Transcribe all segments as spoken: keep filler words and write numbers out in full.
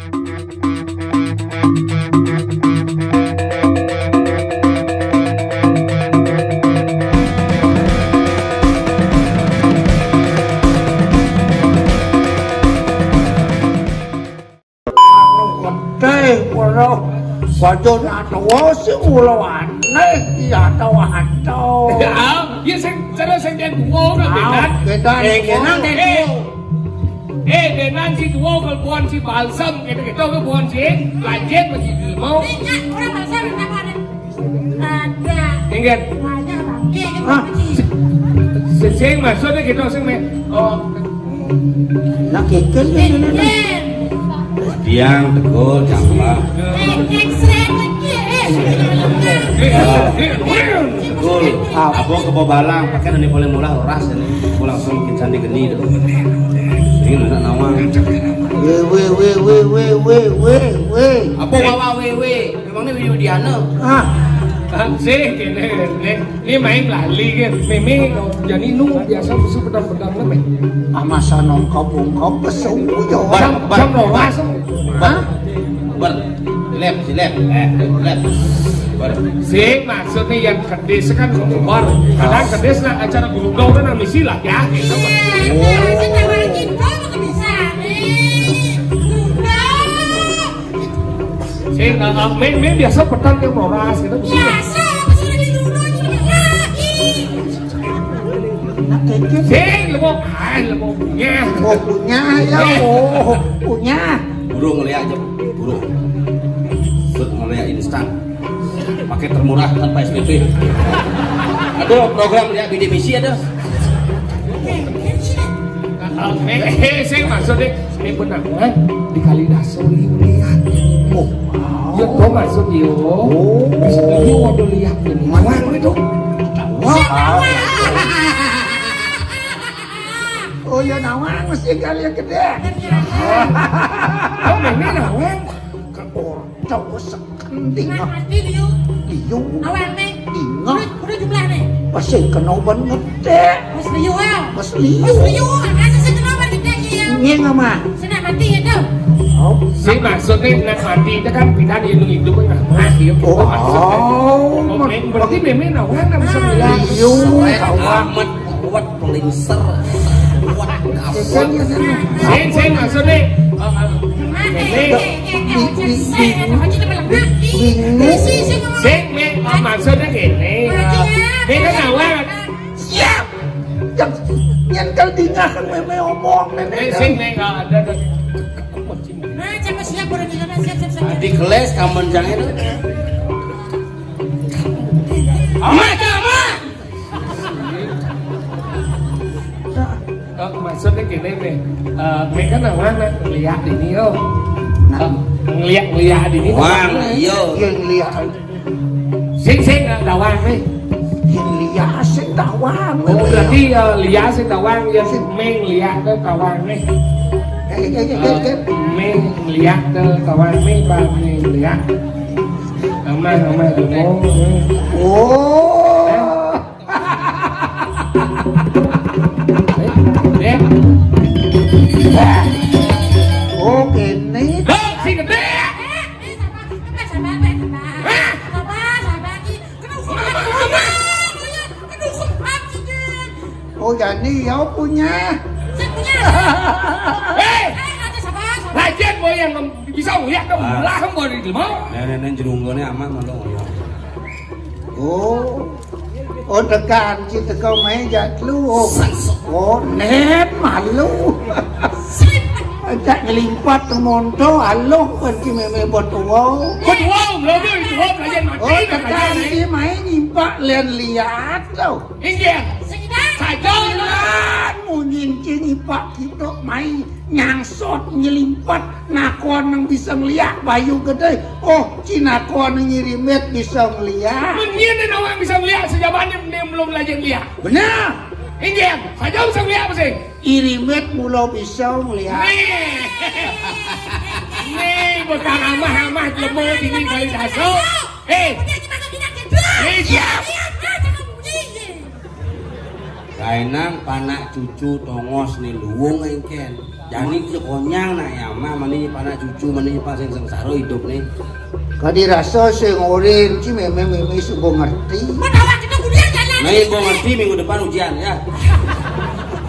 Anu gedé, para bajana tua sing mula aneh, ya, tua, tua. Ya, ya, sing, cara sing dén tua, udah Ah, bédan. Bédan, Eh, tua. Kénang dén Eh. tua. Eh, dénan si tua, kelebuan si balsem, gitu-gitu, kelebuan si lanjut, begitu, mau. Ini, orang balsem, kenapa ada? Ada. Ingat. Banyak, Bang. Oke, kita Hah? Sing, sing maksudnya gitu, sing, men. Oh. Nak kikir, Tiang, tegul, jambah. Tegul. Abang ke Babalang, pakai nanti boleh mula ras ini. Aku langsung bikin candi geni tuh. Ini nak nawang. Wé, wé, wé, wé, wé, wé, wé, wé. Apa wawa wé, wé? Memangnya Widi Widiana? Ah. Sih, kéné, kéné. Ini main lali kan. Mémé, jadi nu biasa musuh pedang-pedang lé, Mé. Amasan nongkop-ungkop kesuyo. Bar, Jam, bar, jam rolas. Bar. Hah? Bar. Lep, si lep. Eh, lep. Bar. Sing, maksudnya yang kedis kan bar. Kadang kedis nak acara gurundong kan misi lah ya. Gitu. Sing, ah, ah, Mé, Mé biasa pedang yang rolas gitu. Biasa, pas lagi dulu, ini lagi. Nak kikir. Sing, lemo, ah, lemo punya. Oh, punya, ya. Oh, punya. Burung ngeliat aja, burung. Buat ngeliat instan. Pakai termurah tanpa S P P. Ada program lihat bidik misi ada. Eh, eh, eh, sing maksudnya, eh, benar, eh, di Kalidasa lihat. Oh, ya, tuh maksud yo. Oh. Bisa dulu ada lihat ini. Mana itu? Wah. Oh, ya, nawang mesti kali yang gedé. Oh, ini nawang. Ke orto sekending. Nah, mati liu. Liu. Awang nih. Ingat. Udah, udah jumlah nih. Pasti kena ban gedé. Mas liu, ah. Mas liu. Mas liu, ah, masa sih kena ban gedé, iya. Ini nama. Sini mati ya, tuh. Oh. Si maksudnya nak mati itu kan pindah di hidup-hidup kan. Nah, iya, gitu. Oh, maksudnya. Oh, oh, berarti Mémé nawang nggak bisa bilang. Liu, awang. Kuat pelingser. Kuat kabut. Sing, sing, maksudnya. Ini. Sing, Mé, maksudnya gini. Ini kan awal. Siap. Yang nyentel dingah kan Mémé omong, Mémé. Eh, sing, Mé, nggak ada, ada. Nah, siap, siap, udah di sana, siap, siap, siap. Di kelas, kamen jangan. Amat, amat. Oh, maksudnya gini nih, eh, Mé kan awang nak ngeliat ini yo. Nah. Eh, ngeliat, ngeliat ini. Wah, iya. Iya, ngeliat. Sing, sing, eh, tawang nih. Yang liat sing tawang. Oh, berarti ya liat sing tawang, ya sing Mé ngeliat ke tawang nih. Eh, eh, eh, eh, eh. Mé ngeliat ke tawang nih, Bang, Mé ngeliat. Aman, aman, aman. Oh. Eh, eh. Oh, kéné. Hei, sing gedé. Oh, jani ya punya. Hei, lagian mau yang bisa ngeliat ke belah mau di mau. Nenek-nenek jerunggoné aman, malu. Oh. Oh, tekan, si teka main jatlu. Oh, net malu. Ajak ngelimpat ke monto, aluh kan si Mémé buat tua. Buat tua, belum, belum, belum, belajar mati, Oh, tekan, belajar, si main nyimpak lian liat tuh. Inggih. Saja. Munyin cing ipak kita main nyangsot nyelimpat nakon nang bisa ngeliat bayu gedé. Oh, ci nakon nang ngirimit bisa ngeliat. Mending nawang bisa ngeliat, sejamannya mending belum belajar ngeliat. Benar. Inggih, saja bisa ngeliat, sing. Irimit mula bisa ngeliat. Nih. Nih, bekal amah-amah jelema dini kali daso. Hei. Hei, siap. Kaenang panak cucu tongos né luung éngkén. Jani konyang nak ya mah, mani panak cucu, mani pas sing sengsara hidup né. Kadi rasa sing orin ci mémé-mémé suba ngerti. Nah, ibu ngerti minggu depan ujian ya.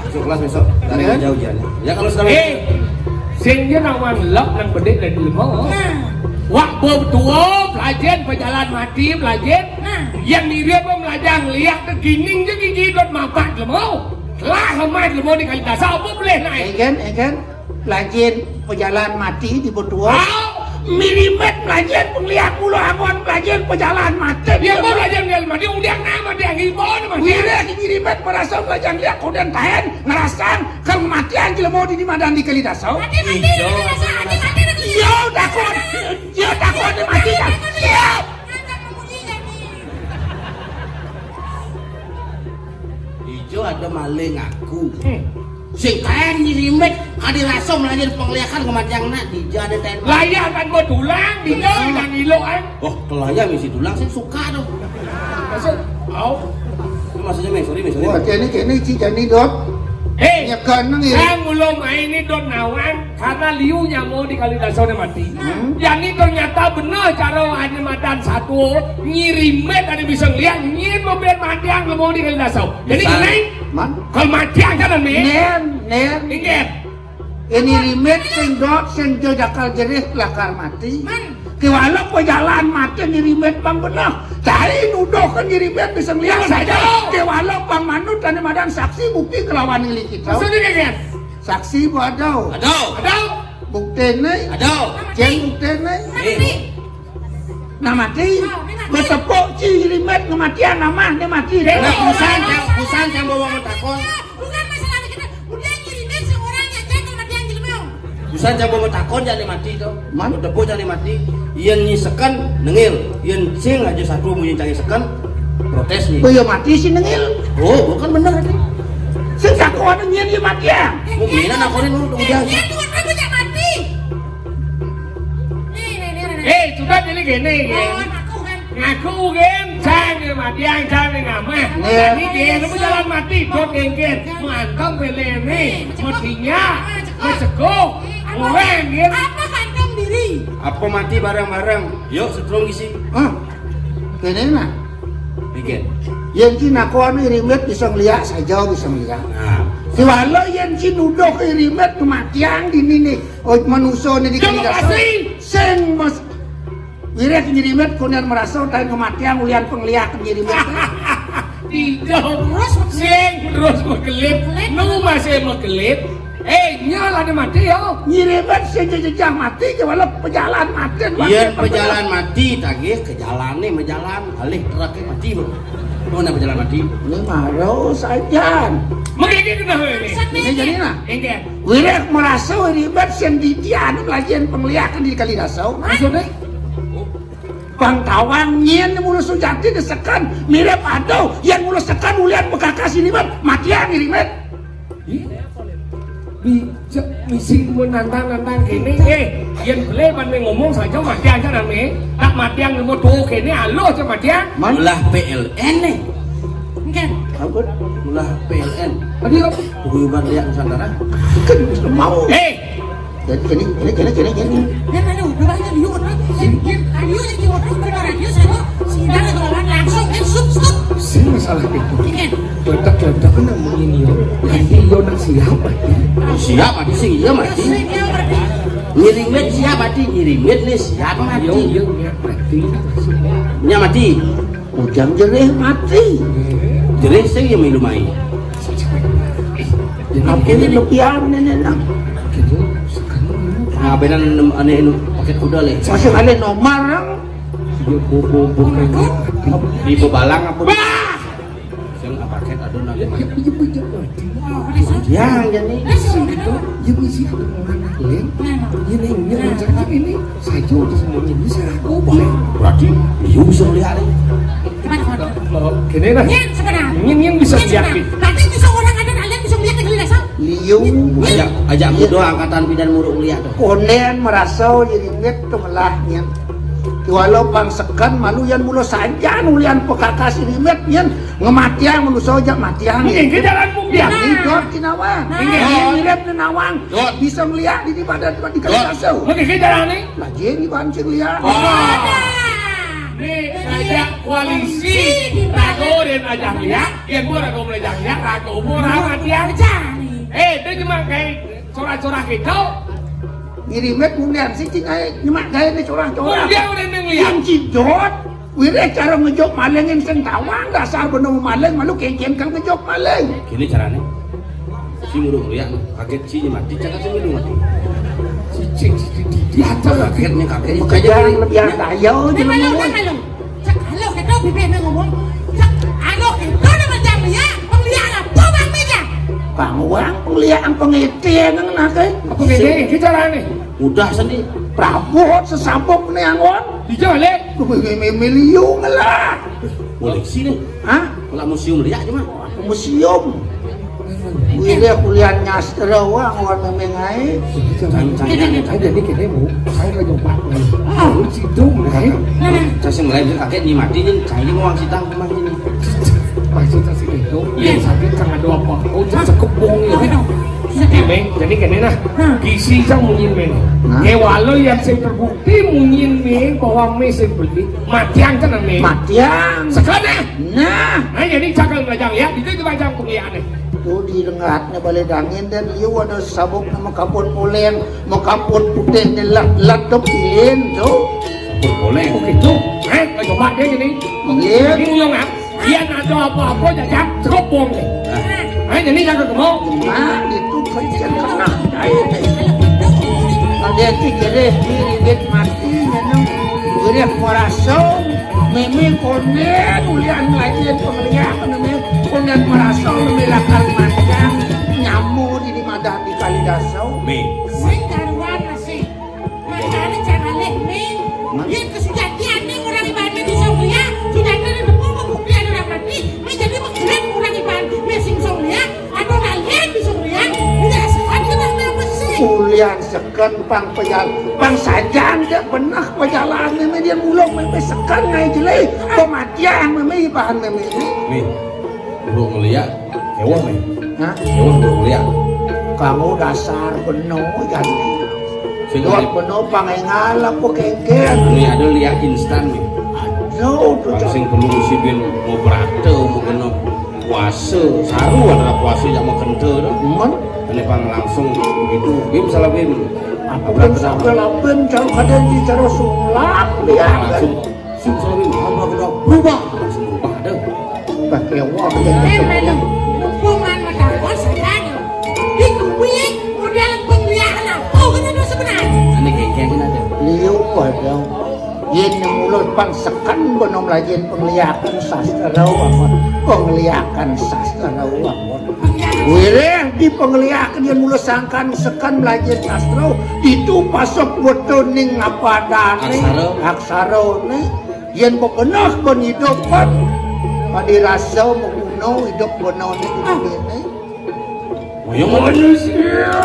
Masuk kelas besok. Tadi kerja ujiannya. Ya kalau sudah. Eh, sing dia nawang lep nang bedik dari lemah. Wak bob tua, pelajen pejalan mati, pelajen. Yang mirip pun melajang liak ke gining je gigi dot mapak lemah. Telah lemah lemah di kali dasar apa boleh naik? Egen, egen. Pelajen pejalan mati di botua. Au, mirimet pelajen pengliak mulu angon pelajen pejalan mati. Dia mau pelajen pejalan mati, udah nama dia ngibon mati. Wira mirimet merasa pelajen liak kodan tahan ngerasang kematian jelema di madan di kali dasar. Mati, mati, mati, mati, mati, mati. Yo takut. Yo takut mati. Yo. Ijo ada maling aku. Sing kaen nyirimbit kadi rasa melajari pengliakan kematian nak dija ada ten. Layah tanpa tulang, dija nang ilokan. Oh, kelaya misi tulang sing suka tuh. Maksud, au. Ini maksudnya, Meng, sorry, Meng, sorry. Wah, kene, kene, ci, kene, Dot. Hei, nyekan nang ini. Sang ulum ini Dot nawang, karena liu nyamo di kali dasarnya mati. Jadi ternyata benar cara ada madan satu, nyirimbit ada bisa ngeliat, nyin membet mati yang mau di kali dasar. Jadi kene, man, kalau mati yang kan, Meng? Nen, nen. Ingat. Ini rimit sing dot sing jo jakal jerih lakar mati. Kewala pejalan mati ini rimit pang benah. Cari nuduh kan ini rimit bisa ngeliat saja. Kewala pang manut dan madan saksi bukti kelawan ini kita. Maksudnya kan? Saksi badau. Badau. Badau. Bukti ini. Badau. Jen bukti ini. Mati. Nah mati. Betepuk ci rimit kematian namah dia mati. Nah, busan, busan yang bawa mentakon. Bukan masalah kita. Udah nyirimin seorang aja kalau mati yang jelema. Busan coba mau takon jani mati to. Man? Tepuk jani mati. Yén nyiseken nengil, yén sing aja satu munyi cang seken protes nih. Oh ya mati si nengil. Oh, bukan bener ini. Sing takon nyén ya mati ya. Mungkin aku ini udah. Dia tuh kan punya mati. Nih, nih, nih, nih. Eh, sudah jadi gini ya. Lawan aku kan. Ngaku kan, jangan mati yang jangan ngamah. Iya. Jadi dia nemu jalan mati, dot genggen, mantong belene, mestinya, mesego, orang gitu. Apa kantong diri? Apa mati bareng-bareng? Yuk, setrum gisi. Ah, kene nah. Bikin. Yén ci nakon irimet bisa ngeliat saja bisa ngeliat. Nah. Siwala yén ci nuduh irimet kematian dini nih. Oh, manusia nih di dasar. Sing mas Wirid nyirimet kuner merasa tahin kematian ulian pengliak nyirimet. Tidak. Terus sing terus mekelip. Nu masih mekelip. Eh, nyal ada mati ya. Nyirimet sing jejak mati ke walau pejalan mati. Iya, pejalan mati tagih ke jalan nih, mejalan alih truk mati, Bro. Mana pejalan mati? Ini marau saja. Begini kena ini. Ini jadi nah. Enggak. Wirid merasa ribet sendiri anu lajian pengliakan di kali dasau. Maksudnya? Pang tawang nyén mulu sujati disekan mirip aduh yang mulu sekan ulian bekakas ini mah matian ini mah. Ih, bijak misi menantang-nantang kene. Eh, yang beli pan ngomong saja mati aja nang nih. Tak mati yang nemu tuh kene aluh aja matian. Ulah P L N nih. Enggak. Apa? Ulah P L N. Tadi apa? Paguyuban Liak Nusantara. Kan mau. Eh, jadi kene kene kene kene kene. Dia tadi udah banyak liur kan. Dia tadi yang diudah berkara dia sama. Sidang itu kan langsung eh sup sup. Sing masalah itu. Iya. Ledak-ledak kan nang begini yo. Nanti yo nak siap mati. Siap mati sing iya mati. Ngirimit siap mati, ngirimit nih siap mati. Yo yo niat mati. Nya mati. Ujang jerih mati. Jerih sing iya milu mai. Apa ini lebihan nenek nang? Ngabenan aneh anu paket kuda leh. Masih ada nomor nang? Iya bobo bobo. Di bebalang apa? Bah! Sing apa paket ada nang? Iya iya iya. Ya jadi. Ya misi ada orang lain. Ini ini rencana ini. Saja udah semuanya bisa. Oh, boleh. Berarti liu bisa melihat nih. Gimana, gimana? Oh, gini dah. Yang sebenarnya. Ini yang bisa lihat nih. Berarti bisa orang ada kalian bisa melihat dari dasar. Liu. Ajak ajak muda angkatan bidan muruk lihat tuh. Konden merasa jadi inget tuh melahnya. Walau pang seken malu yan mula sajan ulian pekakas irimet yan ngematiang manusa jak matiang. Inggih, jalan mungkin. Yan idot kinawang. Inggih. Yan mirip kinawang. Dot. Bisa ngeliak di, di badan di kali kaso. Mungkin jalan ni. Lajin di bancing liak. Wah. Ni ngajak koalisi Prago dan Ajah Liak. Yan buat Rago Ajah Liak, Rago buat matiang. Eh, dia cuma kayak corah-corah gitu. Ngirimet kemudian si cing ai nyemak gaya ni corah-corah. Oh, dia udah neng lihat. Yang cidot. Wireh cara ngejok maling yang sentawang dasar bener maling malu kengken kang ngejok maling. Kini carane. Si murung lihat kaget si mati cakap si murung mati. Si cing si di di atas kagetnya kaget. Makanya lebih ada ya. Cek halo kita bibir ngomong. Cek halo kita udah macam ya. Pemeliharaan apa bang meja? Kang uang pemeliharaan pengitian yang nakai. Apa beda? Kita rane. Mudah seni. Prabot sesabuk ni anggon. Iya, Lek. Miliung lah. Koleksi ni. Hah? Kalau museum lihat cuma. Museum. Kuliah kuliah nyastra wang wan memeng ai. Jangan jangan. Saya jadi kene bu. Saya ke jumpa. Ah, lu situ, eh. Saya sing mulai kaget ni mati ni. Saya mau sidang kemana ni? Maksud saya itu. Iya. Sakit kan ada apa? Oh, cekepung ya. Ini, Meng, jadi kene nah. Gizi sang munyin, Meng. Nah. Kewalo yang sing terbukti munyin, Meng, bahwa Meng sing beli. Matiang kan, Meng? Matiang. Sekali. Nah. Nah, jadi cakal bajang ya, itu bajang pengliane. Tuh di lengatnya balai dangin dan liu ada sabuk nama kapur poleng, mau kapur putih ni lat lat tu pilin tu. Kapur poleng. Oh gitu. Eh, coba dia gini. Pilin. Ini ulang ah. Yan ada apa-apa jajak cukup bom ni. Nah, ini jangan kemo. Nah, itu kerja kena. Ada ti gere ni ribet mati nyeneng. Gere merasa meme konen ulian lagi pemeliak meme konen merasa meme lakar macam nyamu di madah di kali dasau. Mi. Sing karuan masih. Makanya cara leh, Ming. Nah. Dia kesejatian, Ming, orang ibaratnya di Songria, sudah ada depan kebuktian orang mati, Ming jadi mengklaim orang ibarat, Ming sing Songria, atau lain di Songria, tidak sehat kita apa sih? Ulian seken pang pejal, pang sajan dia benah pejalan ini dia mulung meme seken ngai jelai, pematian meme ibahan meme ini. Nih. Burung ngeliat, keweh nih. Hah? Keweh burung ngeliat. Kamu dasar beno jadi. Sing Dot ada beno pangengal apa kengken. Ini ada liat instan nih. Aduh, tuh Bang sing perlu si bin mau berate, mau kena puasa, saru adalah puasa yang mau kente tuh. Men? Ini pang langsung begitu, Bim salah Bim. Apa kan salah Bim, kalau kadang di cara sulap, lihat. Langsung Sing sawin hamba kena berubah. Langsung berubah ada. Pakai wak. Eh, melu. Hubungan mata kau sedang. Di kuwi model pengliakan apa kena tu sebenarnya? Ini kengkeng ada. Liu ada. Yen mulut pang seken bono melajen pengliakan sastra apa? Pengliakan sastra apa? Wireh di pengliakan yen mula sangkan seken melajen sastra, itu pasok weto ning apa adane? Aksara. Aksarane. Yen bebenah kon idup kan, pada rasa maguno idup benah ni dunia ni. Moyo manusia.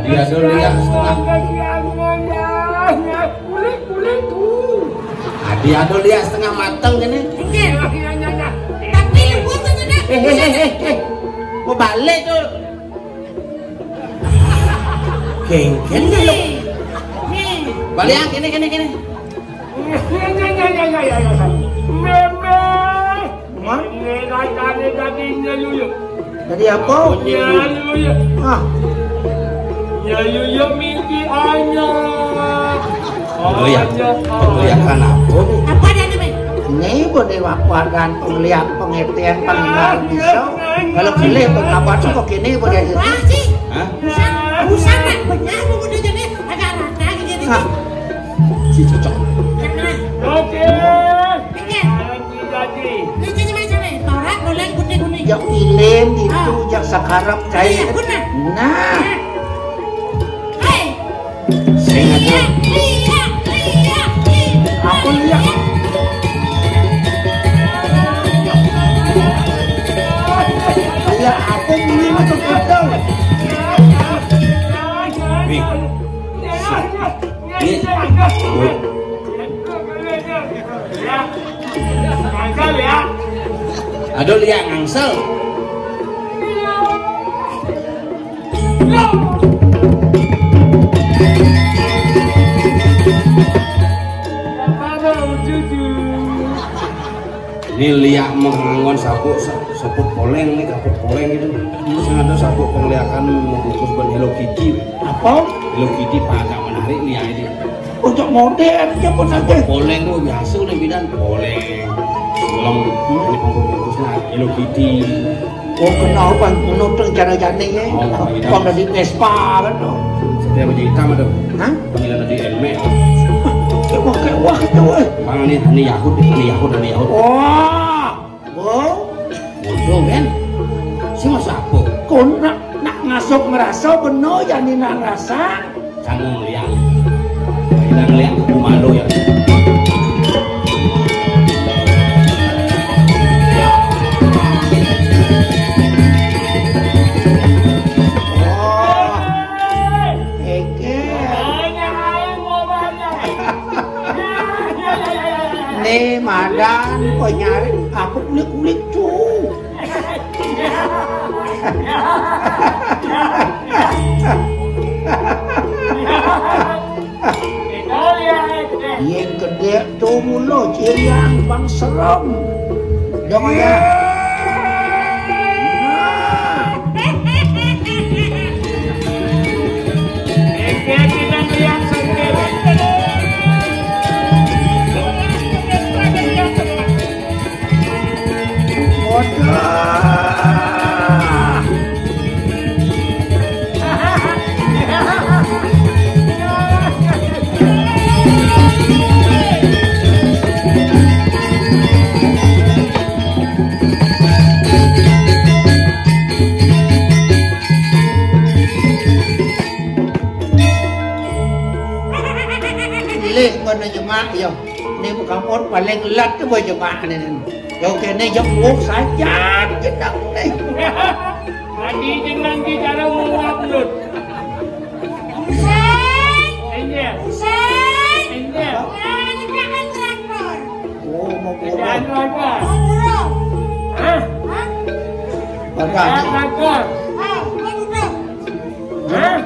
Dia dulu ya setengah. Kulit, kulit tuh. Adi ada lihat setengah mateng ini. Iya. Tapi lembut tuh, Dek. Eh, eh, eh, eh, eh. Mau balik tuh. Kengken dulu. Nih. Balik yang kene, kene, kene. Iya, iya, iya, iya, iya, iya, iya. Meme. Hah? Ini katanya tadi nyayuyuk. Tadi apa? Nyayuyuk. Ah. Nyayuyuk mimpi anak. Oh, iya. Anak, oh. Kelihatan apa nih? Apa dia nih, Meng? Né bodé wapadan pengliak pengertian peninggal bisa. Kalau pilih pengabat kok kini bodé jadi. Hah? Usah, usah, Pak. Benar, Bu, udah jadi agak rata gitu. Hah? Si cocok. Oke. Oke. Jadi. Ini jadi macam ni. Torak, boleh, kuning, kuning. Ya, ilin itu, ya, sekarang cair. Iya, benar. Nah. Hei. Sing aja. Iya, iya, iya, iya. Apa liak? Iya, apa bunyi macam kacau? Nih. Nih. Aduh, liak ngangsel. Ini liak menganggon sabuk, sa-, sabuk poleng nih, sabuk poleng gitu. Terus ada sabuk pengliakan membungkus ban Hello Kitty. Apa? Hello Kitty pada menarik liak ini. Untuk model aja pun saja. Poleng tuh biasa udah bidan poleng. Belum ini pembungkusnya Hello Kitty. Oh, kenal pan menonton cara jane ya. Oh, iya. Pang dari Vespa kan tuh. Setiap baju hitam ada. Hah? Panggilan tadi Elme. Kewah, kewah itu, eh. Bang, ini, ini Yahud, ini Yahud, ini Yahud. Wah, oh. Bodoh kan? Si mau siapa? Kon nak, nak ngasuh ngerasa bener, jadi nak ngerasa. Sanggup ngeliat. Kita ngeliat kuku malu ya. Oh, Eke. Nih madan penyari aku kulit-kulit tuh. Yang gede tuh mulu cirian bang serem. Dong ya. Nah. Waduh. Lih ngono nyemak ya. Ini bukan pun paling lat tu boy nyemak ni. Yo kene jepuk saja jenang ni. Tadi jenang di dalam mengupload. Hussein! Angel! Hussein! Angel! Jangan traktor! Oh, mau pulang. Jangan traktor! Mau pulang! Hah? Hah? Badan. Jangan traktor! Ah, mau pulang! Hah?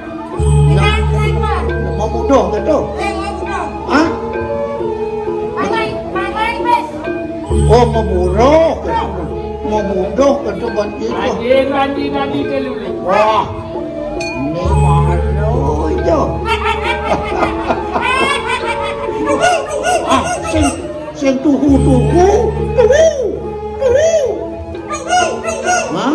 Jangan traktor! Mau mudah ke tu? Eh, mau pulang! Hah? Pakai, pakai bes! Oh, mau buruh ke tu? Mau mudah ke tu, Bang Jiko? Rajin, rajin, rajin, rajin. Wah, ini malu je. Ah, sing, sing tuhu, tuhu, tuhu, tuhu. Ah. Ah.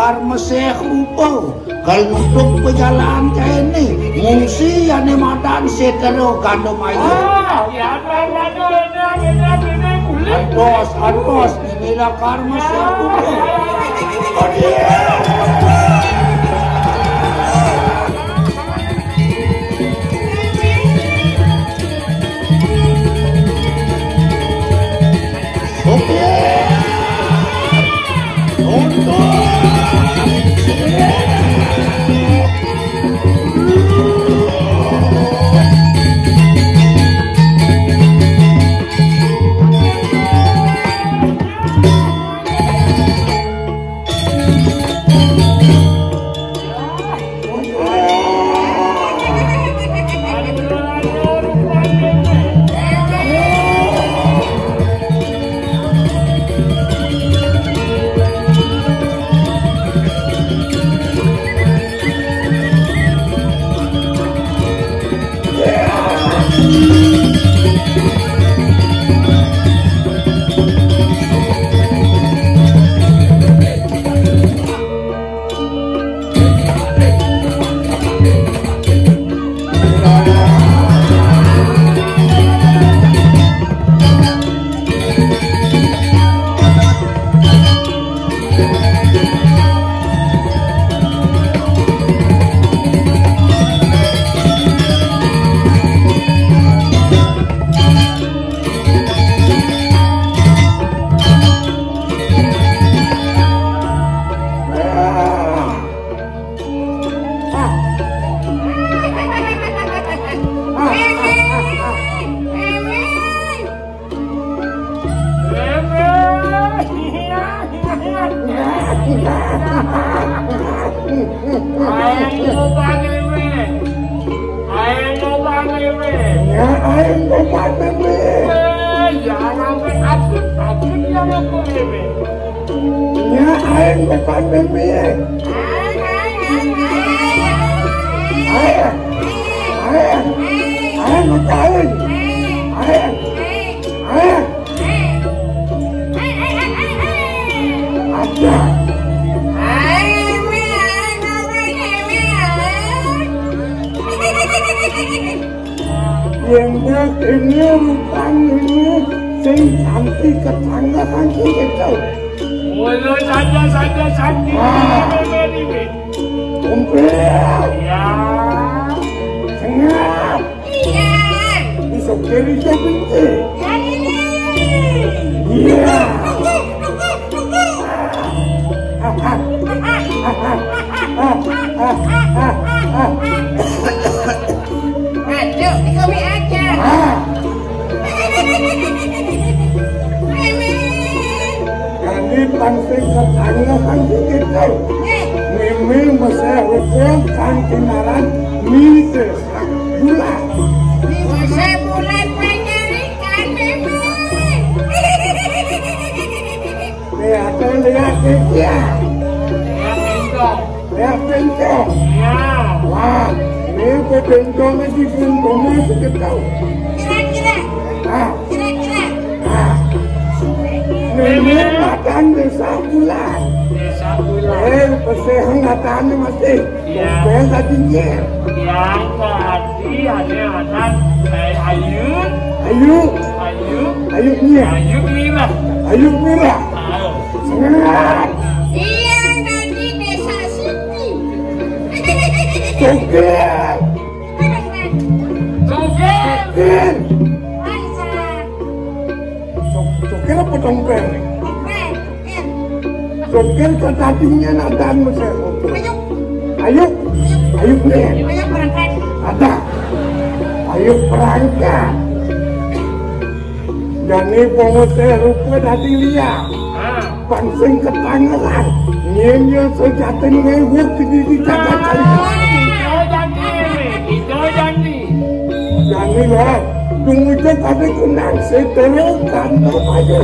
Kar meseh rupa, kal nutup pejalan kaene, ngungsi ane madan setero gandum ayu. Ah, ya, ya, ya, ya, ya, ya, ya, ya, kulit. Antos, antos, inilah kar meseh rupa. Ayo, Bang Ewe. Ayo, Bang Ewe. Ya, ayo, Bang Ewe. Eh, ya, sampai abut, abut ya, Bang Ewe. Ya, ayo, Bang Ewe. Ayo, ayo, ayo, Bang Ewe. Ayo, ayo. Ada. Yang ini rupanya ini sing cantik ketangga saking itu. Mulu saja, saja, saja. Ah. Ini, ini, ini. Kumpul. Ya. Sengap. Iya. Bisa kiri jabinti. Iya. Aduh, dikomi aja. Ah. Ini pancing ketangga, pancing itu. Mimi meseh hukum kang kinaran Mises. Bulan. Bisa bulan panyarikan, Meme. Nih, aku lihat nih, ya. Lihat bengkong. Ya. Wah, ini bengkongnya di bengkongnya sekitar. Kira-kira. Ah. Kira-kira. Ah. Ini makan desa bulan. Desa bulan. Eh, pesehan datangnya masih. Iya. Saya tadinya. Yang tadi ada anak, eh, Ayu. Ayu. Ayu. Ayu Mira. Ayu Mira. Ayu Mira. Tahu. Semangat. Iya, tadi Desa Siti. Joget. Joget. Joget. Masa. Sopir apa dompet? Dompet. Sopir ke tadinya nadaan mesir. Ayo. Ayo. Ayo nih. Ayo berangkat. Ada. Ayo berangkat. Jani pengusaha rupa tadi lihat. Pancing ketangelan. Nyenye sejati ngewuk di di jagat. Itu janji. Itu janji. Jani lah. Tunggu je tadi kunang seteru kantor aja.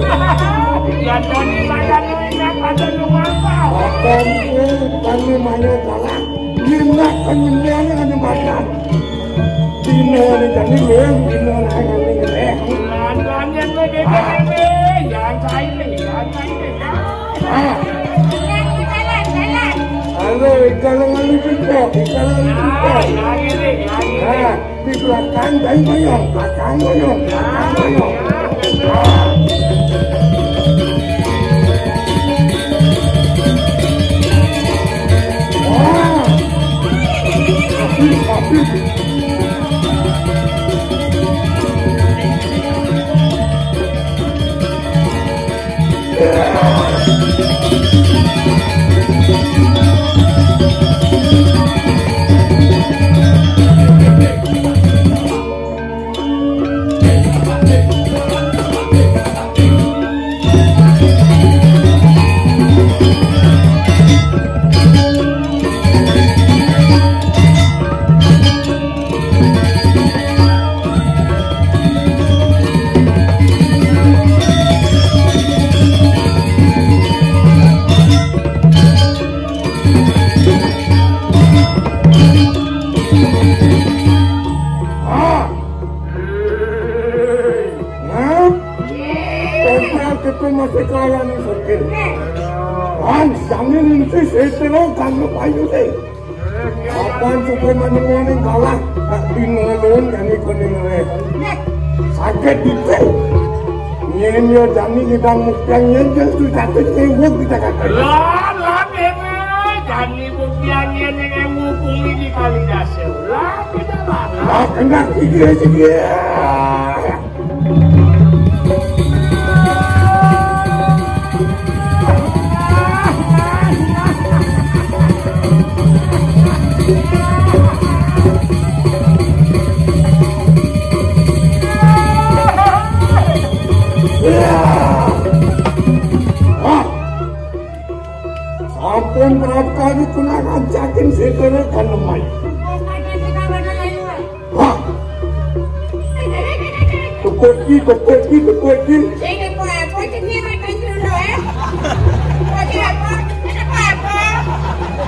Ya, Tony, saya dulu ingat pada lu apa? Akan ku kami mana jalan. Gimana kenyembiannya ada makan. Dino ni jani lu, dino nak kami ni. Lanjut, lanjut, lanjut, lanjut. Yang saya ni, yang saya ni. Ah. Jalan, jalan, jalan. Kalau lalu jumpa, kalau lalu jumpa. Nah, di belakang dan goyang, belakang goyang, belakang goyang. Wah. Habis, habis. Ah. Hah? Total kita masih kalah nih, Sopir. Bang, jangan nanti saya terus kan lupa itu deh. Kapan Sopir mana yang kalah? Tak dinolong kami kuning leh. Sakit itu. Nyen yo jani kita mukang nyen jan tu jatuh cewek kita kata. Lah, lah, memang. Jani buktian nyen yang ngukumi di kali dasar. Lah, kita lah. Lah, kena tiga tiga. Sampun berapa kali kula ngajakin sedere kan lemai. Hah? Tepuk ki, tepuk ki, tepuk ki. Sing tepuk apa? Sini makan dulu, eh. Tepuk apa? Tepuk apa?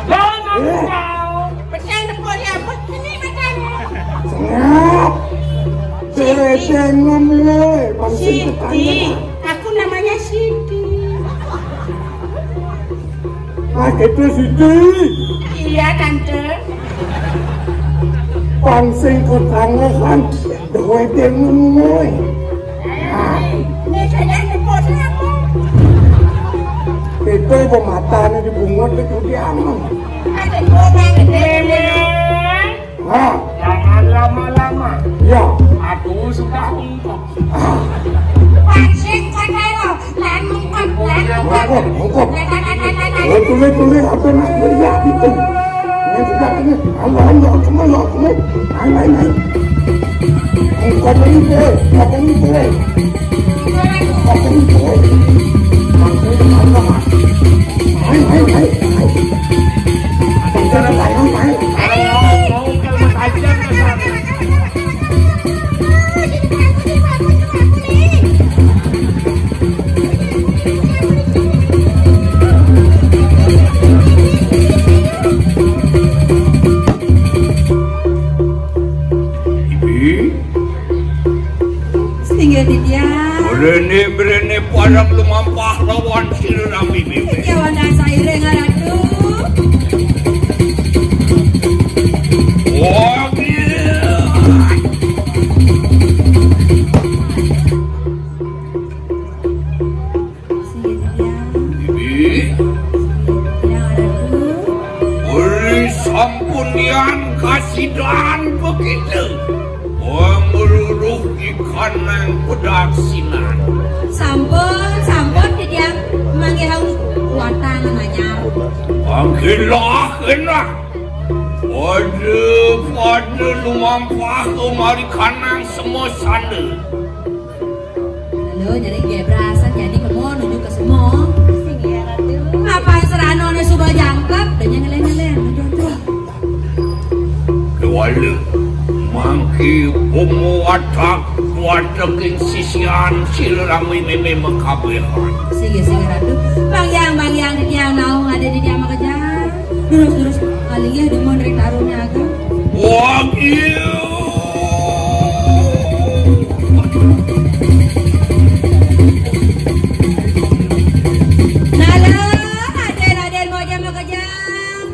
Jangan kau. Pecah tepuk apa? Sini makan. Sengap. Siti. Siti. Aku namanya Siti. Ah, itu Siti. Iya, Tante. Pang sing ketangan, duwe dengen ngoe. Ini saya tepuk siapa? Itu pematane di bungut itu diamen. Ada orang gede. Hah? Jangan lama-lama. Ya. Aku sudah ungkap. Pancing kono lho, lan mengkot, lan mengkot. Mengkot, mengkot. Lah, lah, lah, lah, lah, lah. Oh, tulis, tulis, apa nak kerja itu? Ini sudah ini. Allah, Allah, Allah, Allah. Ayo, ayo, ayo. Mengkot ini, eh. Mengkot ini, eh. Mengkot ini, eh. Mengkot ini, Allah. Ayo, ayo, ayo, ayo. Ayo, ayo, ayo. Ibi, singgih titiang. Brene-brene parang lumampah lawan sira rami mimih. Titiang wonten sairing, Ratu. Wah, gila. Singgih titiang. Ibi. Singgih titiang, Ratu. Uli sampunian kasidan begitu. Mengururuk ikan nang pedaksinan. Sampun, sampun, titiang manggih watang anyar. Manggilah kena. Pada, pada lumampah kemari kanang semua sandal. Lalu jadi gebrasan, jadi kemo nuju ke semua. Sing ya, Ratu. Apa serano ne suba jangkep, dan yang ngeleng-ngeleng. Aduh, aduh. Kewala, mangke bomo watak, wataking sisian, sira rami meme mekabehan. Singgih, singgih, Ratu. Bang Yang, Bang Yang, di tiang naung ada di tiang makejang. Terus, terus, paling ya demen ring tarune ageng. Wah, iya. Lala, Raden, Raden, mau jam makejang.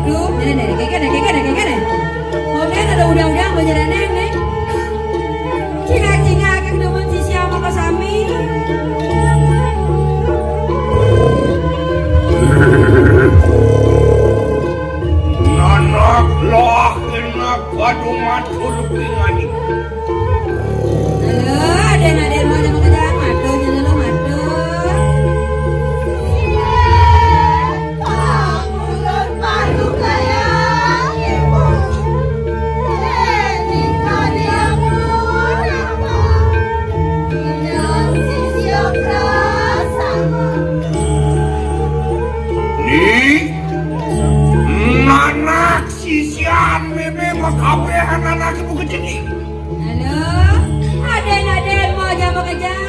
Duh, nenek, nenek, keke, nenek, keke, nenek, keke, nenek. Oke, ada udah-udah belajar nenek, nih. Cingak-cingak, kek demen si siapa kok sami. Nanak lah, enak, waduh, matur pingani. Halo, aden-aden mau nyamuk aja, matur, jangan lu matur. Ni, nanak sisian meme makabeh anak ibu kecil. Halo, aden-aden mau aja mau kejar.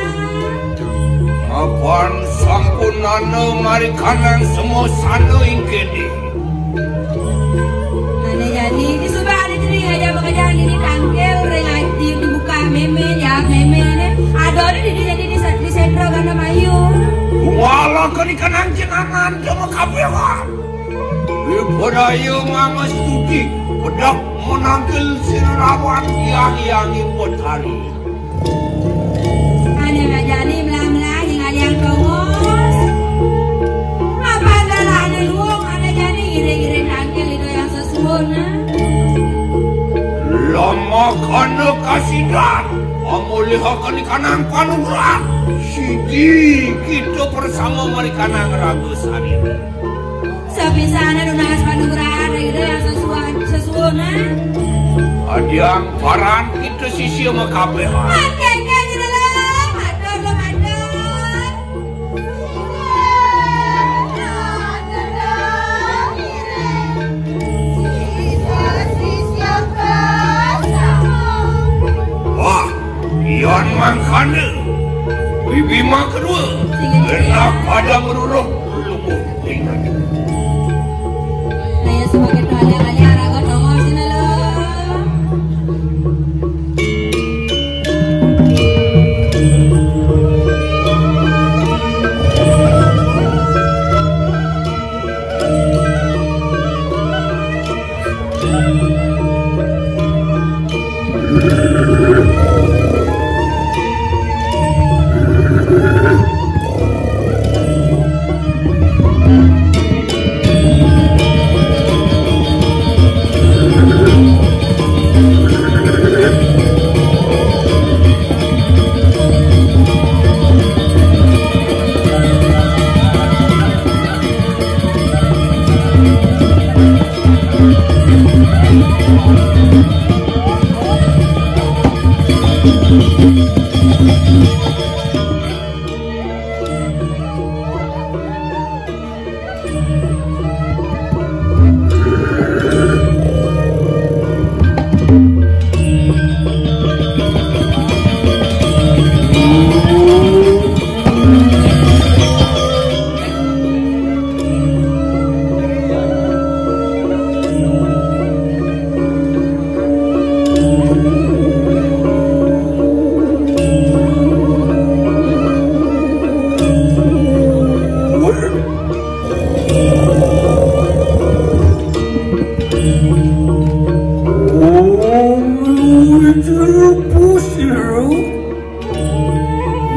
Apan sampunana mari kanang semua sana ingkene. Mana jadi di subah ada jadi aja mau kejar ini tangkel ring aji dibuka meme ya meme ne. Ada di di jadi di di sentro karena mayu. Wala kani kanang jenangan sama kabewan. Ipadaya mangastuti, pedak menangkil sinerawan tiang-tiang ipotari. Ane majani melah-melah yang aliang tongos. Apa adalah ane luong, ane jani iring-iring tangkil ida yang sesuun, nah. Lama kana kasidan, pamulihaken kanang panugrahan. Sidi kita bersama mari kanang raga sarira. Sapisane nunas panugrahan ida yang sesuai sesuunan. Adiang paran kita sisia makabeh. Matur, matur, matur. Wah, yan mangkana. Bibima kedua. Enak pada meruruh. Nah, ya, sebagai tuanya, kalian ragu nongol sini, lo.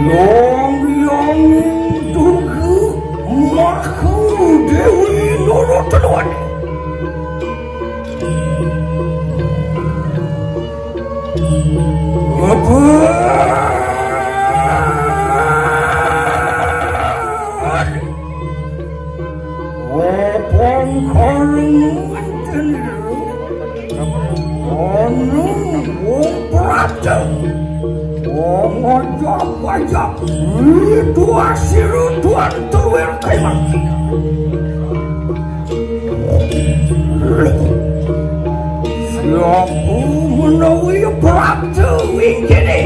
Nong yang tugu maku Dewi Noro Teluan. Apa? Opong karung tenir. Anu wong praja. Wong ajab-ajab. Itu asiru tuan tuwir kaiman. Siapa menawi praja winjene?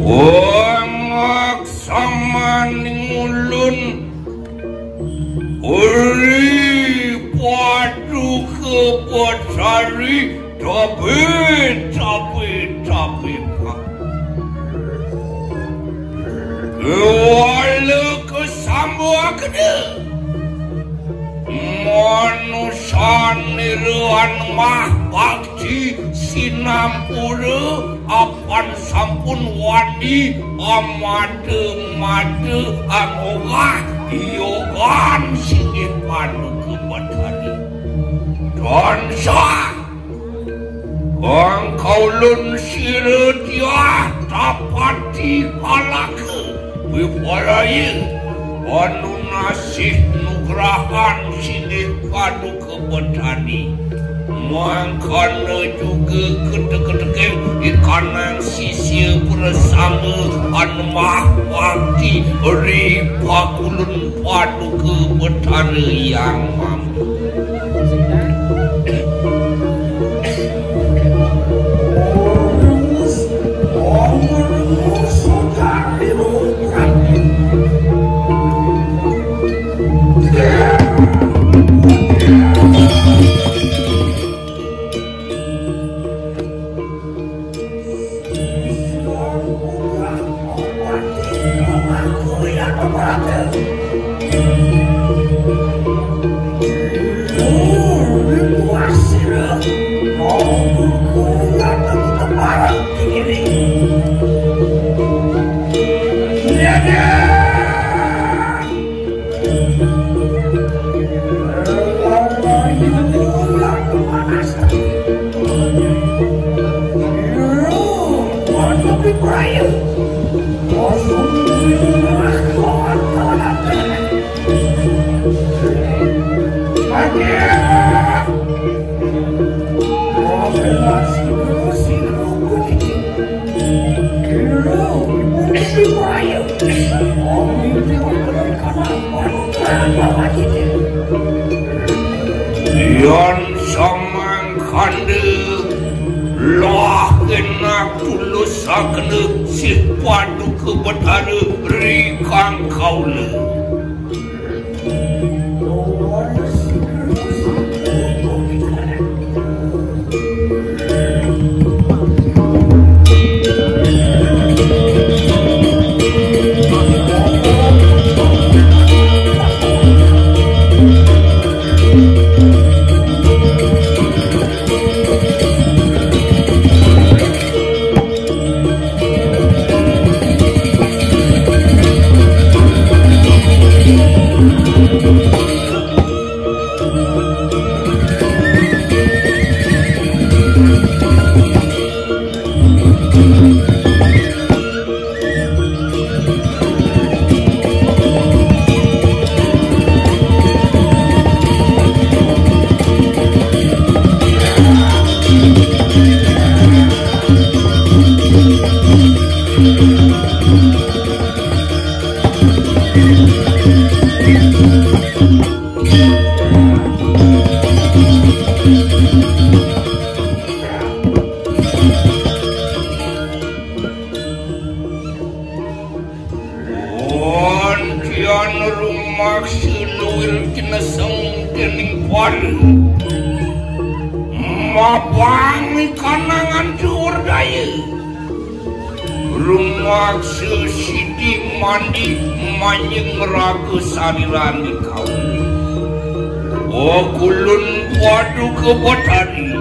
Wong samaning ulun ri Paduka Betari, tapi, tapi, tapi, Pak. Kewala kesambakna. Manusa niruan mah bakti sinampura apan sampun wani amada-mada angogah yogan singgih Paduka Betari. Tansah Kang kaulun sira tiah tapati palaka wipalaya anunasih nugrahan singgih Paduka Betari. Mangkana juga ketek-keteking ikanang sisia prasangga anmah bakti ri pakulun Paduka Betara Hyang Mama. Yan samangkanda lah kenak tulus sakena sih Paduka Betara ri kang kaula. Rumaksa luwir tineseng dening para. Mabang kanangan dhuwur daya. Rumaksa sidi mandi manjing raga sarirani kaula. Okulun Paduka Betari,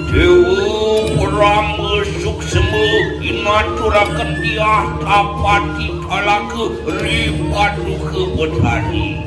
Dewa Brahma Suksma inaturaken tiah tapati talaga ri Paduka Betari.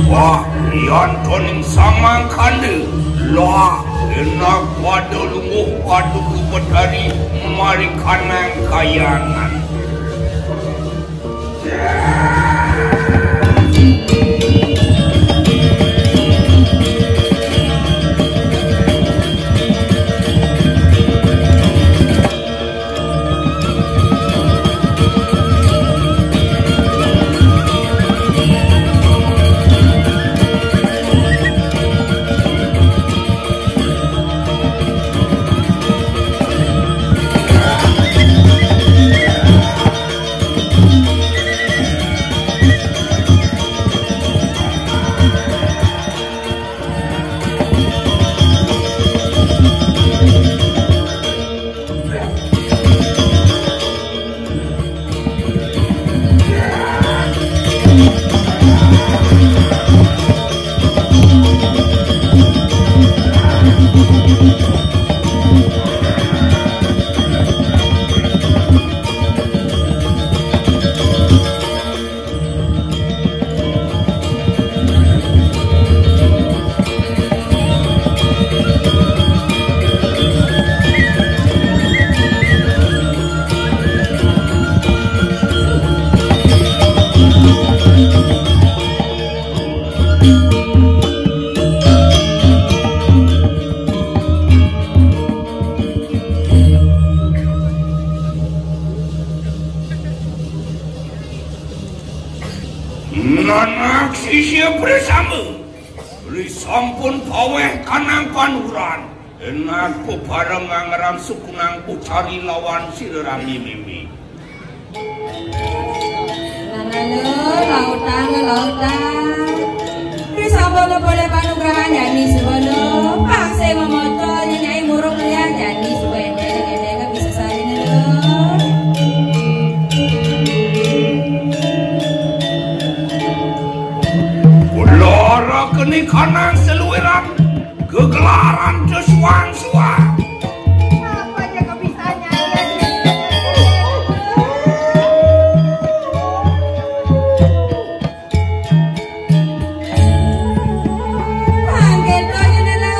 Wah, yantoning samangkanda, lah, enak pada lungguh Paduka Betari marikanang kayangan. Nanak sisya bersama, ri sampun paweh kanang panuran, enak bebareng ngangeram sukunang pucari lawan sira rami mimi. Nanana, lautang, lautang. Ri sampun boleh panugrahan jani subana, pangse mamotol nyai murung liang jani subana. Kula rakeni kanang seluwiran gegelaran desuang-suang. Apa aja kok bisanya ya? Mangke to ya, Nana.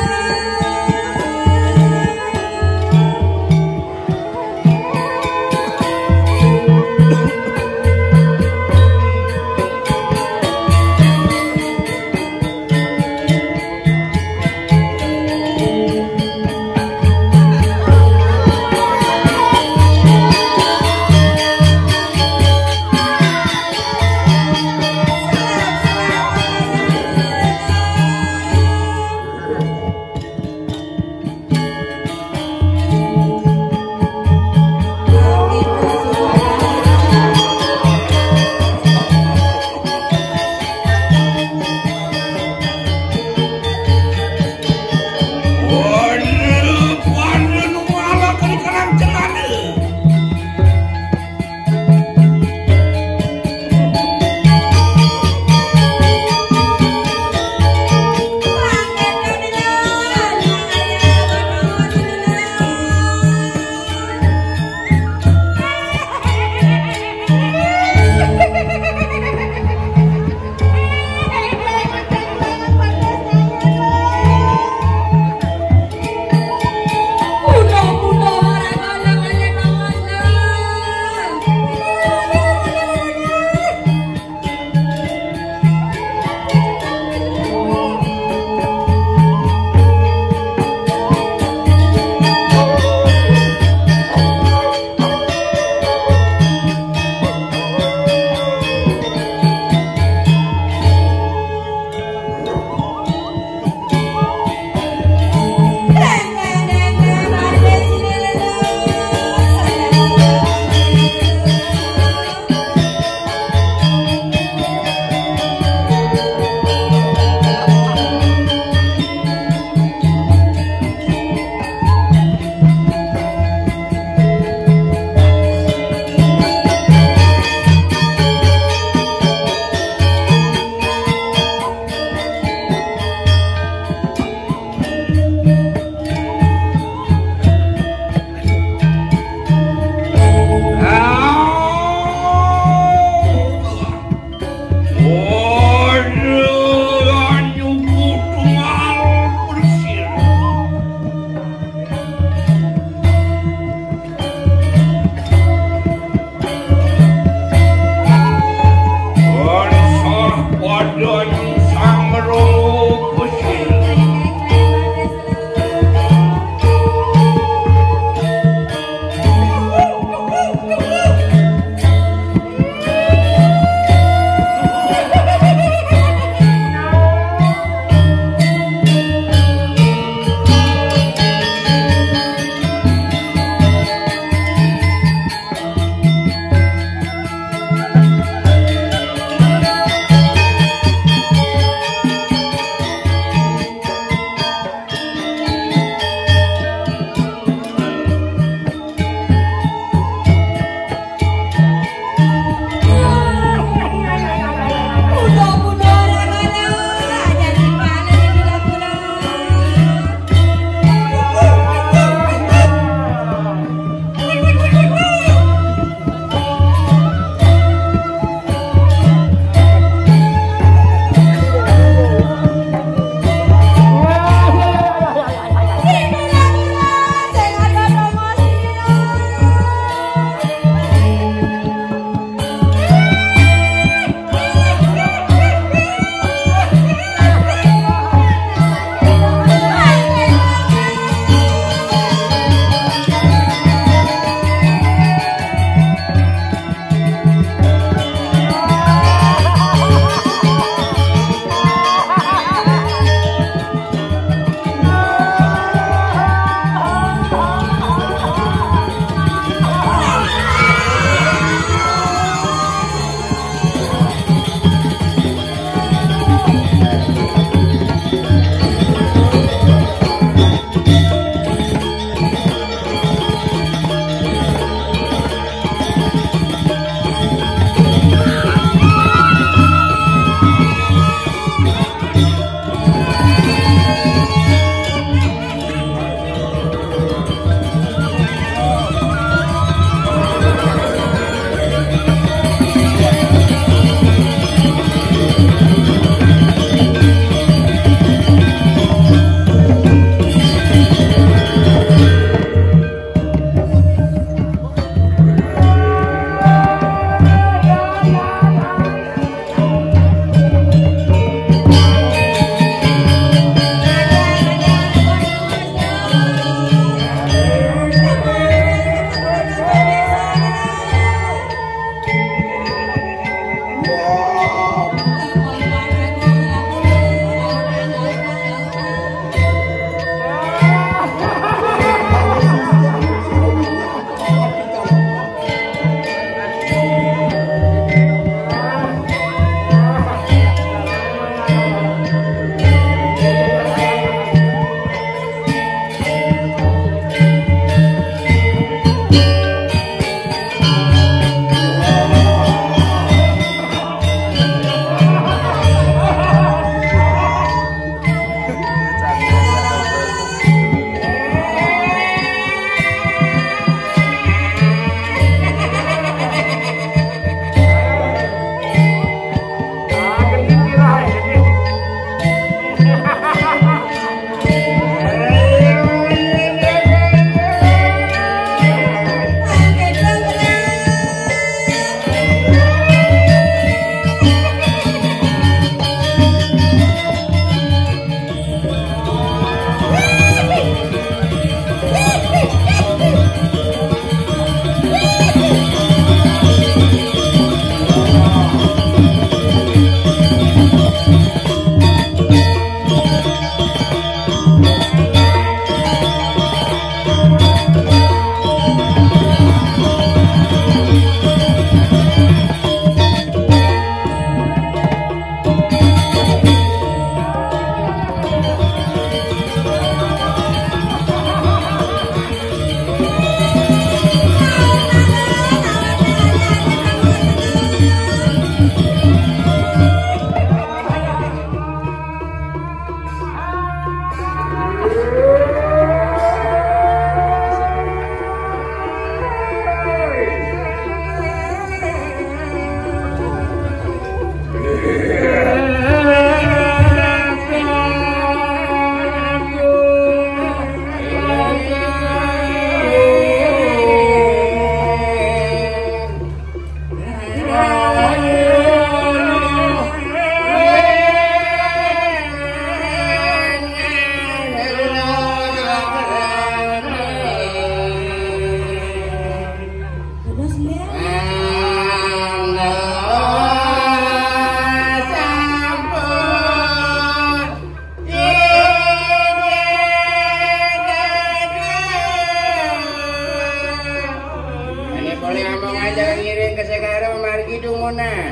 Idunguna.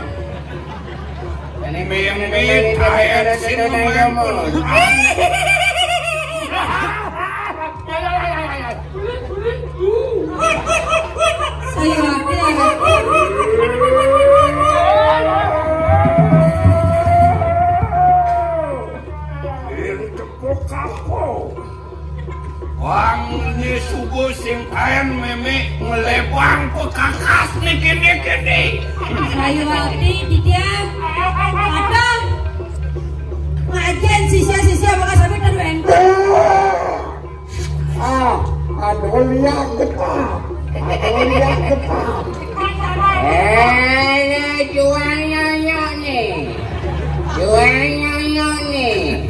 Mimit kaék sing mangkus. Saya laki-laki. Bang, ini subuh sing kaén mémé ngelébang ku kakas niki-niki ni. Ayo hati, titian. Apa? Ngajen sisia-sisia bakal sampai terbentuk. Ah, aduh lihat getah. Aduh lihat getah. Eh, jual nyonya nih. Jual nyonya nih.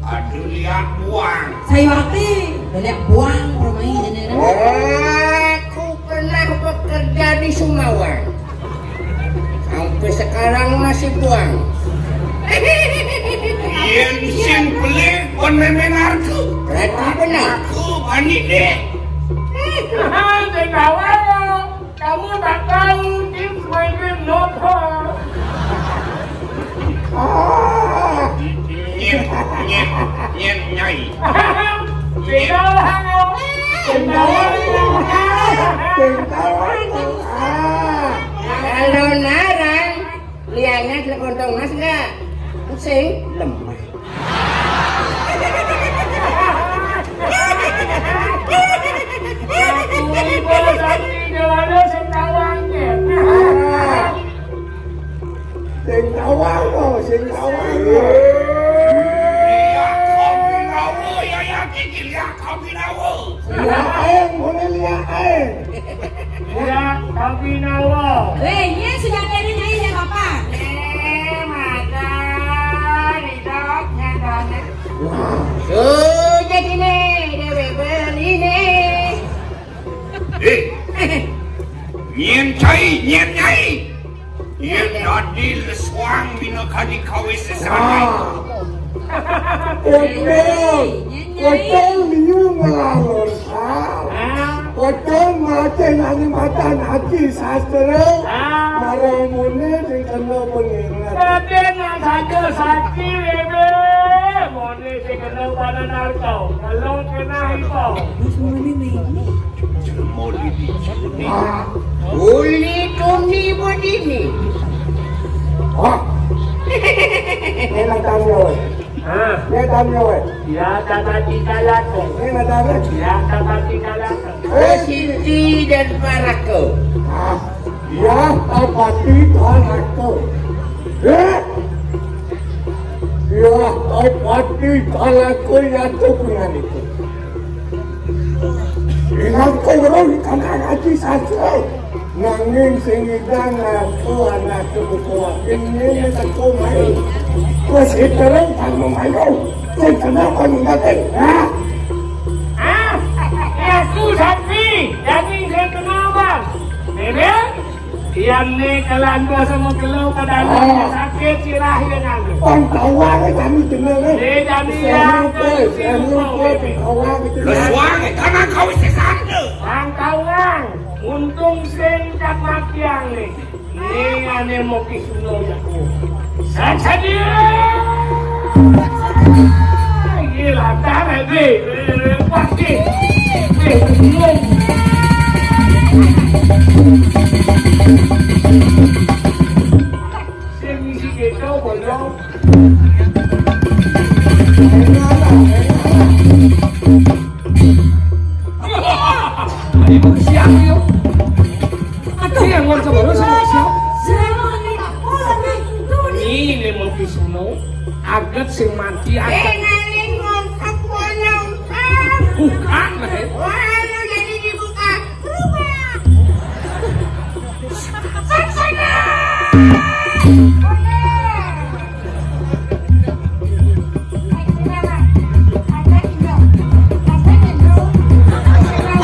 Aduh, liak buang. Sayuwakti, liak buang permai ini. Aku pernah bekerja di Sumawang. Sampai sekarang masih buang. Yén sing beli pon mémé narko. Berarti benar. Aku bani dek. Sing gawa. Kamu tak tahu, Kim Swerin nopo. Ah. Nyén, nyén, nyén, Nyai. Sing tahu, sing tahu. Sing tahu. Ah. Kalau narang, liangnya ada kontong mas enggak? Sing lemah. Sing tawang, oh, sing tawang. Liak kabinawa, ya, ya, kiki, liak kabinawa. Liak aéng, boleh liak aéng. Liak kabinawa. Wéh, nyén sudah dari nyai ya, Bapak. Eh, mata, ridok, nyadana. Wah. Sudah sini, déwék beli nih. Eh, nyén cai, nyén nyai. Yén dadi lesuang minakadi kawis sesana. Wah. Betul. Betul, liu ngelalon. Betul, maten anu matan aji sastra. Marang muni dikena pengingat. Raden saja sakti, Rebe. Muni dikena pada narko. Kalau kena ipo. Terus muni nih. Jelema dini juni. Ah. Uli tuni bedini. Ah. Ini tamyo. Ah. Ini tamyo. Ya, tamati kalako. Ini tamyo. Ya, tamati kalako. Eh, Siti dan Parako. Ah. Ya, tamati kalako. Eh. Ya, tamati kalako ya tuh punya itu. Ingat kau orang kakak ngaji sastra. Nanging sing ngidang ngaku anak buku wakil ini teko main. Terus terus kamu main. Terus kenapa ninggalin? Hah? Ah, aku sapi, daging saya kenal, Bang. Memang? Tiang ni kalau anda sama kelo pada anda sakit sirah ya nanti. Pang tawar kami kena ni. Eh, kami ya, kami lupa, kami lupa, pang tawar kita. Lesuang, kanan kau sesanda. Pang tawar, untung sing kat matiang ni. Ni ane moki suno jaku. Sang sadia. Gila, tarik ni. Pasti. Eh, belum. Sing isi kecau, bojong. Ayo, siap, yuk. Aduh. Iya, ngomong sama lu, siap, siap. Siapa nih? Oh, nih, itu nih. Ini mau pisuno, aget sing mati, aget. Eh, ngalih ngontok, wah, ngontok. Bukan, eh. Wah, lu jadi dibuka. Berubah. Saksana.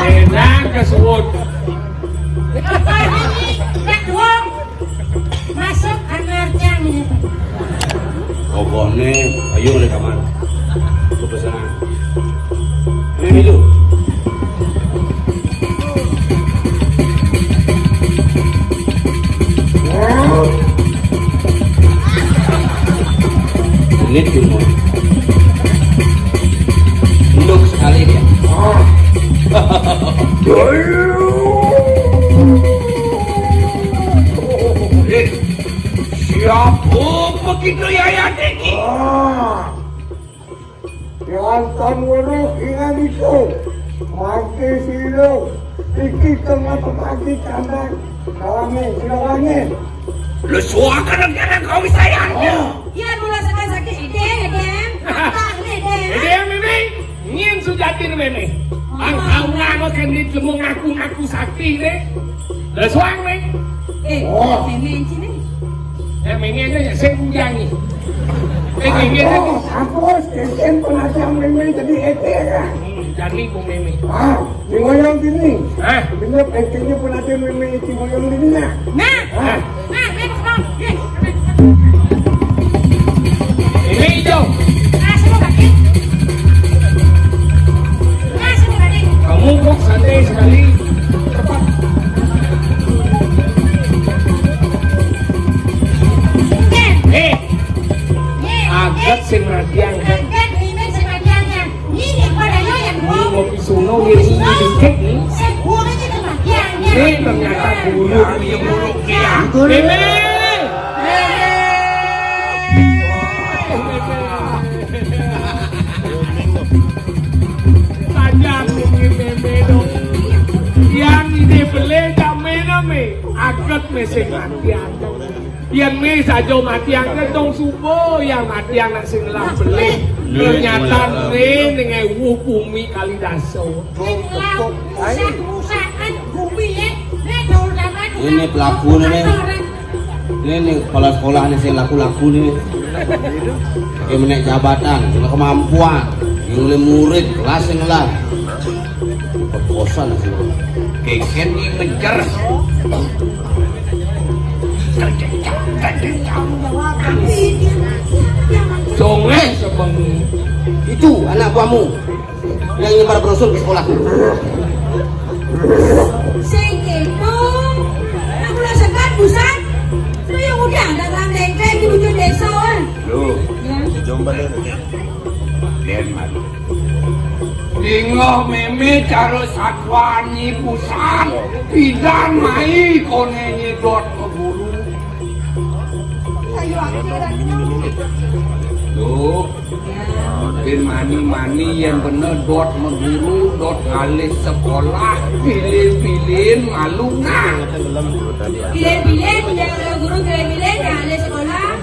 Enak kesuwun. Masuk kamar cang. Pokoknya, ayo ke kamar. Aku pesan. Ini dulu. Itu ya, ya, iki. Oh. Wonten weruh ingkang iku. Mangke sira iki tengah temati kandang. Kami sira wangi. Lho, suaka nang kene kau wisayan. Oh. Iya, mula sekarang sakit. Edeng, edeng. Apa, edeng? Edeng, Mimi. Ngin sujati, Mimi. Bang, kau nang kok kendi cuma ngaku-ngaku sakti, ne. Lho, suang, ne. Eh, oh. Mimi, sini. Ya, Mimi, ne, sing bujang, ne. Eh, Mimi, ne. Aku, aku, sing penajam Mimi jadi edeng, ya. Hmm, jadi, Bu Mimi. Ah. Sing ngoyong kene. Hah? Bener, engkene pun ada meme sing ngoyong kene, nah. Nah. Hah? Nah, ini, Bang. Ini. Ini hijau. Nah, semua pakai. Nah, semua pakai. Kamu kok santai sekali? Cepat. Oke. Eh. Ye. Agat sing radiang. Agat ini sing radiang, ya. Ini pada yo yang mau. Ini ngopi suno, ini dikit, nih. Saya buang aja ke bagiannya. Ini ternyata buruk. Iya, buruk, ya. Ini. Saja ini meme dong. Yang ini beli tak mene me. Agat mesing radiang. Yen mi saja matiang ke dong subuh, yang matiang nak sing lah belih. Ternyata ne ning ewu bumi kali daso. Rusak-rusakan bumi, ya. Ini pelaku ini. Ini, ini kepala sekolah ini sing laku-laku ini. Oke, menek jabatan, kena kemampuan, yang oleh murid, kelas yang lah. Keposan sih. Keken ini ngejar. Songe sebengi. Itu anak buahmu yang nyebar brosur ke sekolah. Sing itu, aku lah sebat, busan. Lu yang udah, ada orang dengkleng di ujung desa, wan. Lu, ya. Jomblo lu, Den. Den, Mat. Dingeh meme cara satwani busan, pidan mai kone nyedot ke guru. Ayo, akhirnya. Duh, ben mani-mani yang bener dot meguru, dot ngalih sekolah, pilih-pilih malu nah. Pilih-pilih, yang guru pilih-pilih, ngalih sekolah.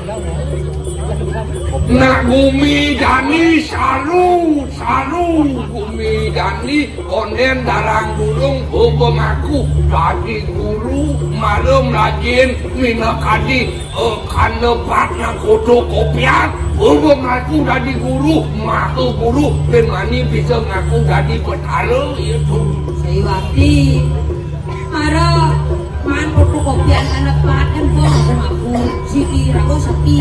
Nak gumi jani saru, saru gumi jani konden darang gulung hubung aku dadi guru, malum rajin minakadi, eh, kanda pat nak fotokopian, hubung aku dadi guru, maha guru, ben mani bisa ngaku dadi petara, itu. Sayuwati. Mara man fotokopian anak paten kok aku siki rago sepi.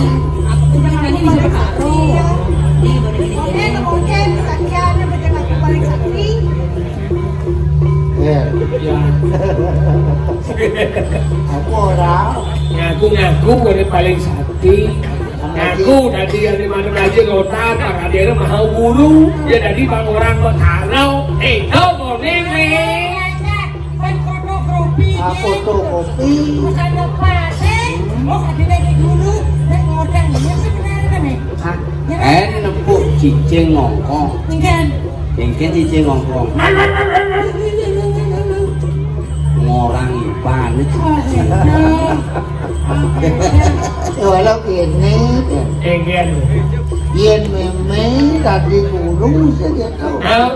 Aku kan tadi bisa karo. Nih, boleh gini. Oke, oke, misalnya ada baca aku paling sakti. Ya. Aku ora. Ngaku-ngaku boleh paling sakti. Ngaku tadi yang di mana aja kota, Pak Kadera mau guru. Ya tadi bang orang berkaro. Eh, kau mau nene. Fotokopi. Fotokopi. Bukan apa sih? Oh, ada lagi dulu. Nek ngordan dia sebenarnya kan, eh? Hah? Ya, kan? Eh, nepuk cicing ngongkong. Enggak. Cicing, cicing ngongkong. Ngorang iban itu. Oh, iya. Walau ini, enggak. Yen meme tadi guru sih gitu. Hah?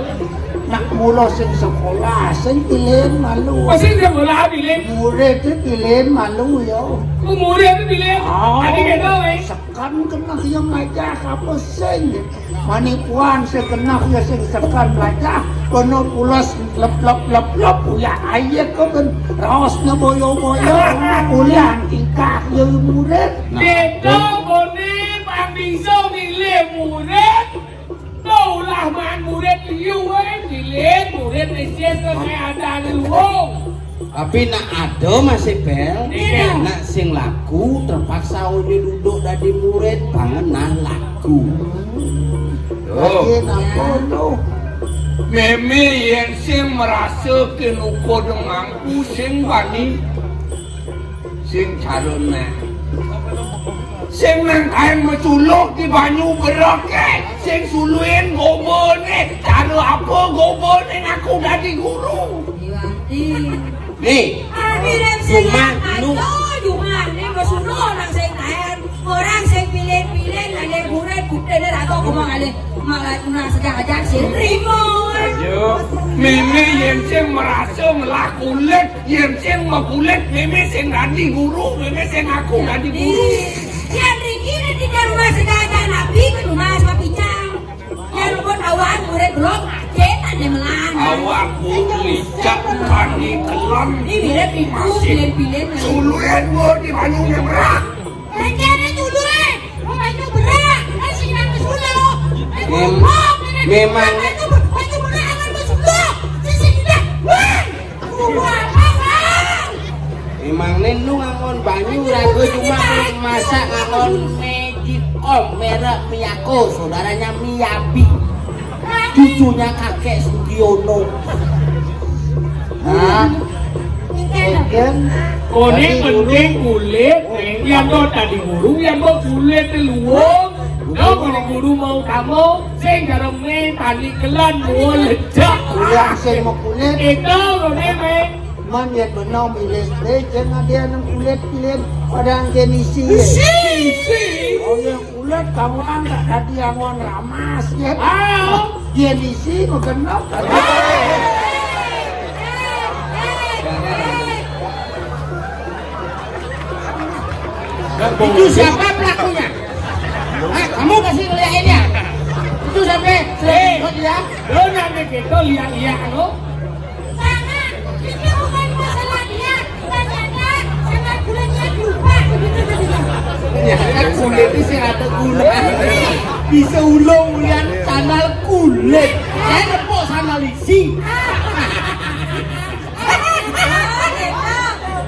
Nak mula sing sekolah, sing pilih malu. Oh, sing sekolah pilih. Murid itu pilih malu ya. Oh, murid itu pilih. Oh. Tadi kena, eh. Sekan kena yang ngajak apa sing? Manipuan sing kena ya sing sekan ngajak. Kena pulas lep lep lep lep ya aye kok ben raosnya boyo-boyo. Kuliah tingkah ya murid. Nah, itu bone Pak Biso milih murid. Kau lah man murid liu, eh, cilik, murid licin, terus saya ada di luar. Tapi nak ada masih bel, iya, nak sing laku terpaksa ojo duduk dadi murid, pangenah laku. Tuh. Lagi napa tuh? Meme yen sing merasa kenuko demangku sing bani. Sing carane. Sing nang kain meculuk di banyu bereke, sing suluin gobone, cara apa gobone ngaku dadi guru? Iwati. Nih, Amirem cuma sing nu- aduh, cuma ini wis ono orang sing kain, orang sing pilih-pilih, ngene buret, budene ra tau ngomong ale, malah kena sejak-ajak sing trimo. Ayo, meme yen sing merasa ngelah kulit, yen sing makulit, meme sing dadi guru, meme sing ngaku dadi guru. Yen riki nek tidak rumah sejak-ajak nabi ke rumah sama picang. Yen pun awak murid belum, aja tanya melan. Awak licak tani kelam. Ini mirip itu, pilih-pilih. Suluin gua di banyu nyebrang. Rencana dulu, eh. Mau banyu berak, eh, sing nang sulu. Eh, Mem-, goblok, ini. Memang. Banyu ber-, banyu berak, angan masuk tuh. Sisi kita, wah. Gua apa, Bang? Memang nen lu ngangon banyu raga cuma masak ngangon Magicom merek Miyako, saudaranya Miyabi. Cucunya kakek Sugiono. Hah? Oke. Kone penting kulit, yang kau tadi guru, yang kau kulit luwung. Kau kone guru mau tamu, sing jareme tani kelan, mau lejak. Iya, sing mau kulit. Itu kone, Meng. Man, ya benar, milis, eh, jangan ada yang kulit-kulit, pada yang isi. Isi, isi. Oh, ya. Kulit kamu kan gak tadi yang mau ramas, ya. Ah. Dia di sini mau genap. Itu siapa pelakunya? Hah, kamu kasih ngeliatin ya? Itu siapa? Eh, dia? Lo nanti kita lihat-lihat lo. Jangan, ini bukan masalah dia. Ternyata sama gulanya berubah. Ternyata kulit ini sih ada gula. Bisa ulung lihat sandal kulit. Saya nepuk sandal isi.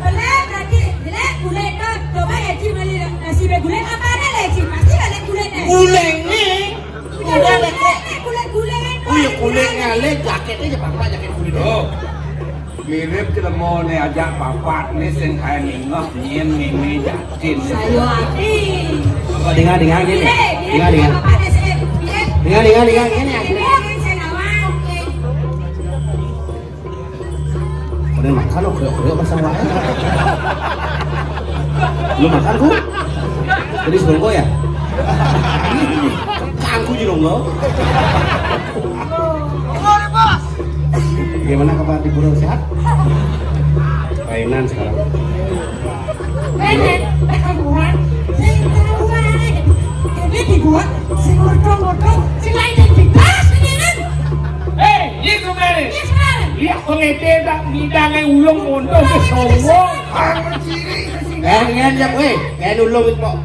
Belek berarti, belek kulit tu. Coba ya, Ji, balik nasi bergulai apa ada lagi? Pasti balik kulit deh. Gulai ni. Kulit, kulit, kulit. Oh, ya, kulitnya, le, jaketnya je papak, jaket kulit. Oh. Mirip jelema ne ajak papat ne sing kae ningeh nyen meme jatin. Sayo ati. Dengar, dengar, gini. Dengar, dengar. Dengar, dengar, dengar, gini, gini. Udah makan, oh, kriuk-kriuk pasang wae. Lu makan, ku? Tadi sebelum ya? Kangku di donggo. Bagaimana kabar di Pura, sehat? Painan sekarang. Painan, painan. Sing tahu ae. Ini dibuat, sing merdo-merdo, sing lain yang bebas, ini kan? Eh, iya kemarin. Iya sekarang. Iya, pengetir tak ngidange ulung monto ke Songo. Eh, ngen ya kowe. Ngen ulung kok.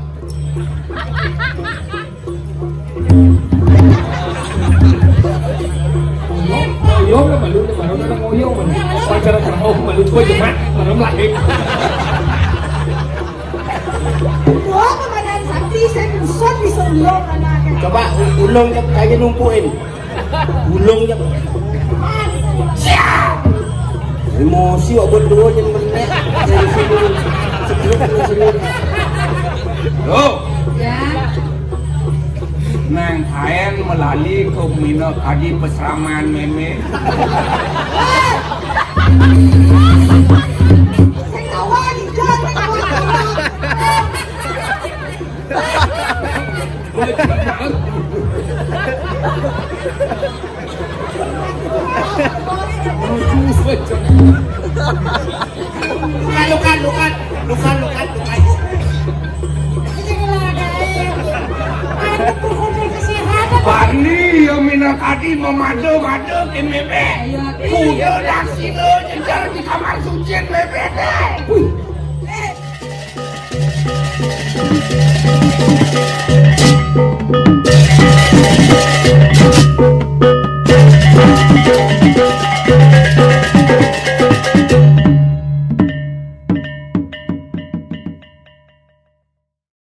Ngoyong, ngoyong, malu, malu, ngoyong, malu. Pacar kermo, malu, gue jemak, malu, lahir. Wah, pemandangan sakti, saya nyusun di Solo, anaknya. Coba u-, ulung, Cep, kayaknya numpuin. Ulung, Cep. Emosi, wak, buat dua, jangan menek. Dari sini, sebelum, dari sini. Loh. Ya. Nang kaen melali ko mina kadi pesraman meme. Sing tawa ni, Jon. Lukan, lukan, lukan, lukan, lukan, lukan. Bani ya mina tadi memado-mado ke meme. Kuda daksina jejer di kamar suci meme deh.